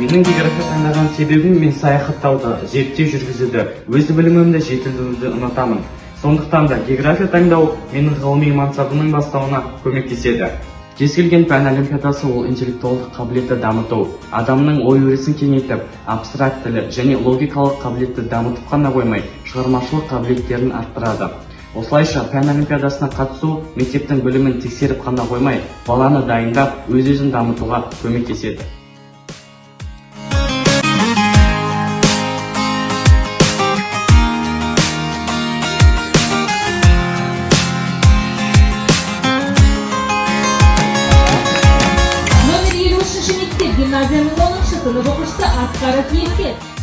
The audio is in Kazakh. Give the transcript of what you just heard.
Менің география таңдаған себебім: мен саяхаттауды, зерттеу жүргізуді, өз білімімді жетілдіруді ұнатамын. Сондықтан да география таңдау менің ғылыми мансабымның бастауына көмектеседі. Кез келген пән олимпиадасы – ол интеллектуалдық қабілетті дамыту, адамның ой өрісін кеңейтіп, абстрактілі және логикалық қабілетті дамытып қана қоймай, шығармашылық қабілеттерін арттырады. Осылайша, пән олимпиадасына қатысу мектептің білімін тексеріп қана қоймай, баланы дайындап, өз өзін дамытуға көмектеседі. Номер 53-мектеп гимназияның 10-сынып оқушысы Асқаров Есет.